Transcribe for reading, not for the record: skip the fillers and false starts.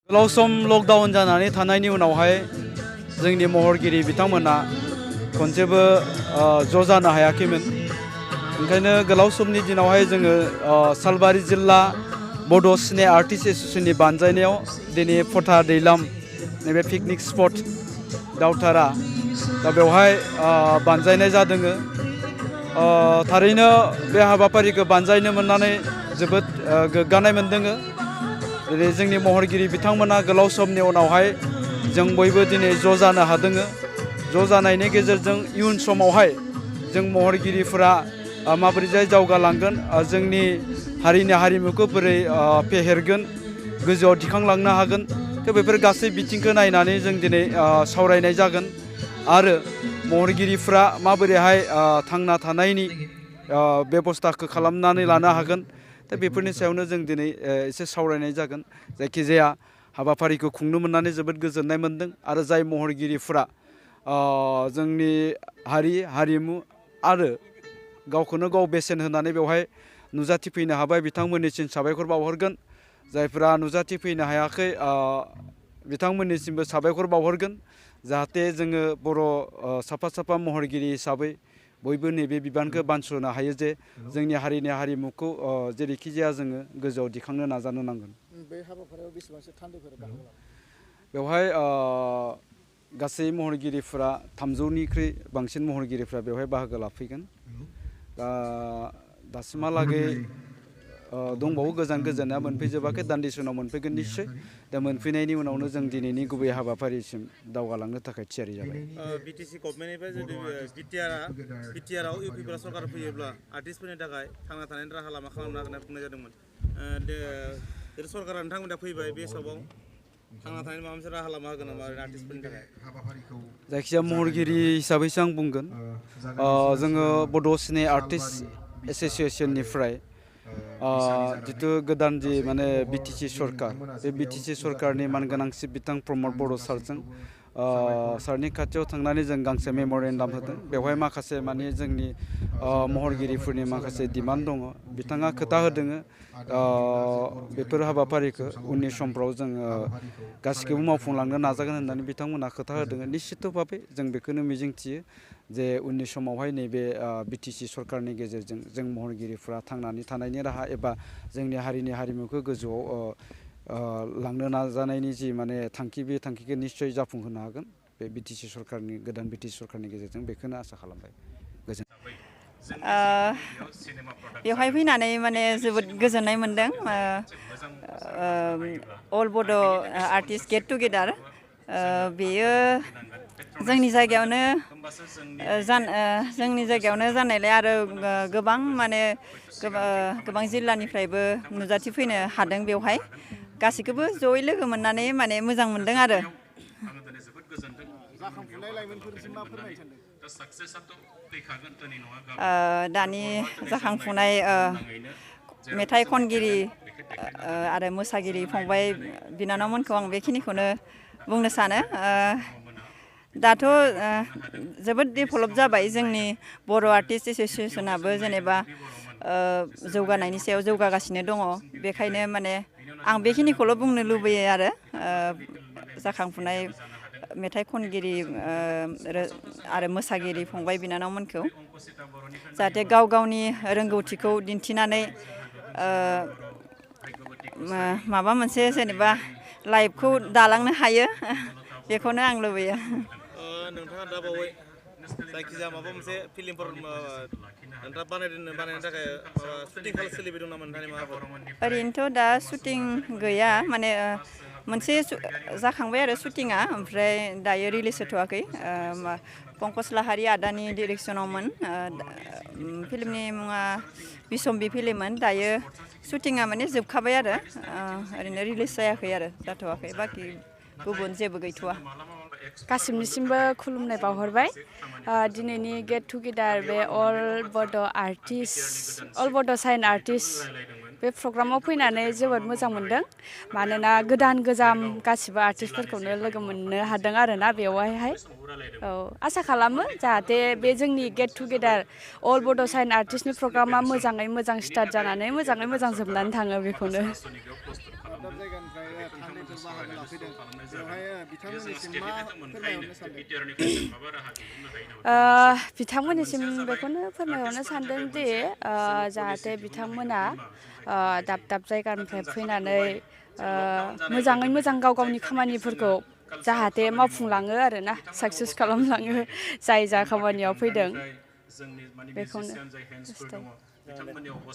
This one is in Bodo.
गोलाव सम लकडाउन जानानै थानायनि उनावहाय जोंनि महरगिरि बिथांमोना खनसेबो ज' जानो हायाखैमोन। ओंखायनो गोलाव समनि दिनावहाय जोङो सालबारि जिल्ला बड' सिने आर्टिस्ट एस'सिएशननि बानजायनायाव दिनै फथा दैलाम नैबे पिकनिक स्पट दावथारा दा बेवहाय बानजायनाय जादों। थारैनो बे हाबाफारिखौ बानजायनो मोननानै जोबोद गोग्गानाय मोनदों। जेरै जोंनि महरगिरि बिथांमोना गोलाव समनि उनावहाय जों बयबो दिनै ज' जानो हादों। ज' जानायनि गेजेरजों इयुन समावहाय जों महरगिरिफोरा माबोरैजाय दावगालांगोन, जोंनि हारिनि हारिमुखौ बोरै फेहेरगोन, गोजौआव दिखांलांनो हागोन, बेफोर गासै बिथिंखौ नायनानै जों दिनै सावरायनाय जागोन। आरो महरगिरिफ्रा माबोरैहाय थांना थानायनि बेबस्थाखौ खालामनानै लानो हागोन, दा बेफोरनि सायावनो जों दिनै एसे सावरायनाय जागोन। जायखिजाया हाबाफारिखौ खुंनो मोननानै जोबोद गोजोननाय मोनदों। आरो जाय महरगिरिफ्रा जोंनि हारिमु आरो गावखौनो गाव बेसेन होनानै बेवहाय नुजाथिफैनो हाबाय, बिथांमोननिसिम साबायखर बावहरगोन। जायफोरा नुजाथिफैनो हायाखै बिथांमोननिसिमबो साबायखर बावहरगोन। जाहाथे जोङो बर' साफा महरगिरि हिसाबै बयबो नैबे बिबानखौ बानस'नो हायो जे जोंनि हारिनि हारिमुखौ जेरैखि जाया जोङो गोजौआव दिखांनो नाजानो नांगोन। बे हाबाफारियाव बेसेबांसो थान्दैफोर बाहागो लादों? बेवहाय गासै महरगिरिफ्रा 300निख्रुइ बांसिन महरगिरिफ्रा बेवहाय बाहागो लाफैगोन। दासिमहालागै दंबावो, गोजानना मोनफैजोबाखै, दान्दिसे उनाव मोनफैगोन निस्सय। दा मोनफैनायनि उनावनो जों दिनैनि गुबै हाबाफारिसिम दावगालांनो थाखाय थियारि जाबाय। बिटिसि गभर्नमेन्टनिफ्राय जुदि बिटिआरआव इउपिपिएल सरकार फैयोब्ला आर्टिस्टफोरनि थाखाय थांना थानायनि राहा लामा खालामनो हागोन होनना बुंनाय जादोंमोन। सरकारा नोंथांमोना फैबाय, बे हिसाबाव थांना थानायनि माबा मोनसे राहा लामा होगोन नामा आर्टिस्टफोरनि थाखाय? जायखिजाया महरगिरि हिसाबैसो आं बुंगोन, जोङो बड' सिने आर्टिस्ट एस'सिएशननिफ्राय जिथु गोदान जि माने बिटिसि सरकार, बे बिटिसि सरकारनि मानगोनांसिन बिथां प्रमद बर' सारनि खाथियाव थांनानै जों गांसे मेम'रेन्डाम होदों। बेवहाय माखासे माने जोंनि महरगिरिफोरनि माखासे डिमान्ड दङ। बिथाङा खोथा होदों बेफोर हाबाफारिखौ उननि समफ्राव जोङो गासिखौबो मावफुंलांनो नाजागोन होननानै बिथांमोना खोथा होदों। निश्चित भाबै जों बेखौनो मिजिंथियो जे उननि समावहाय नैबे बिटिसि सरकारनि गेजेरजों जों महरगिरिफ्रा थांनानै थानायनि राहा एबा जोंनि हारिनि हारिमुखौ गोजौआव लांनो नाजानायनि जि माने थांखि, बे थांखिखौ निश्चय जाफुंहोनो हागोन बे गोदान बिटिसि सरकारनि गेजेरजों। बेखौनो आसा खालामबाय। बेवहाय फैनानै माने जोबोद गोजोननाय मोनदों। अल बड' आर्टिस्ट गेट टुगेदार, बेयो जोंनि जायगायावनो जानायलाय आरो गोबां जिल्लानिफ्रायबो नुजाथिफैनो हादों। बेवहाय गासैखौबो जयै लोगो मोननानै माने मोजां मोनदों आरो। जाखांफुनाय लाइमोनफोरनिसिम मा फोरमायनो सानदों? दानि जाखांफुनाय मेथाइ खनगिरि आरो मोसागिरि फंबाय बिनानावमोनखौ आं बेखिनिखौनो बुंनो सानो। दाथ' जोबोद डेभेलप जाबाय जोंनि बर' आर्टिस्ट एस'सिएशनाबो, जेनेबा जौगानायनि सायाव जौगागासिनो दङ। बेखायनो माने आं बेखिनिखौल' बुंनो लुबैयो आरो जाखांफुनाय मेथाइ खनगिरि आरो मोसागिरि फंबाय बिनानावमोनखौ जाहाथे गाव गावनि रोंगौथिखौ दिन्थिनानै माबा मोनसे जेनेबा लाइफखौ दालांनो हायो, बेखौनो आं लुबैयो। नोंथाङा दा बावै जायखिजाया माबा मोनसे फिल्मफोर नोंथाङा बानायनो थाखाय शुटिं सोलिबाय दं नामा नोंथांनि माबाफोर? ओरैनोथ' दा शुटिं गैया, माने मोनसे जाखांबाय आरो शुटिंआ, ओमफ्राय दायो रिलिज होथ'वाखै। पंकज लाहारि आदानि डिरेक्सनावमोन। फिल्मनि मुङा बिसम्बि फिल्ममोन। दायो शुटिंआ माने जोबखाबाय आरो ओरैनो रिलिज जायाखै आरो, जाथ'वाखै। बाखि गुबुन जेबो गैथ'वा। गासिबनिसिमबो खुलुमनाय बावहरबाय। दिनैनि गेट टुगेदार बे अल बड' साइन आर्टिस्ट बे प्रग्रामाव फैनानै जोबोद मोजां मोनदों। मानोना गोजाम गासिबो आर्टिस्टफोरखौनो लोगो मोननो हादों आरोना बेवहाय। औ, आसा खालामो जाहाथे बे जोंनि गेट टुगेदार अल बड' साइन आर्टिस्टनि प्रग्रामा मोजाङै मोजां स्टार्ट जानानै मोजाङै मोजां जोबनानै थाङो, बेखौनो। दाब दाब जायगानिफ्राय थान्दैफोर बाहागो लाफैदों बेवहाय बिथांमोननिसिम मा फोरमायहरनो सानदों? बिथांमोननिसिम बेखौनो फोरमायहरनो सानदों दि जाहाथे बिथांमोना दाब दाब जायगानिफ्राय फैनानै मोजाङै मोजां गाव गावनि खामानिफोरखौ जाहाथे मावफुंलाङो आरोना साक्सेस खालामलाङो जाय जा खामानियाव फैदों बेखौनो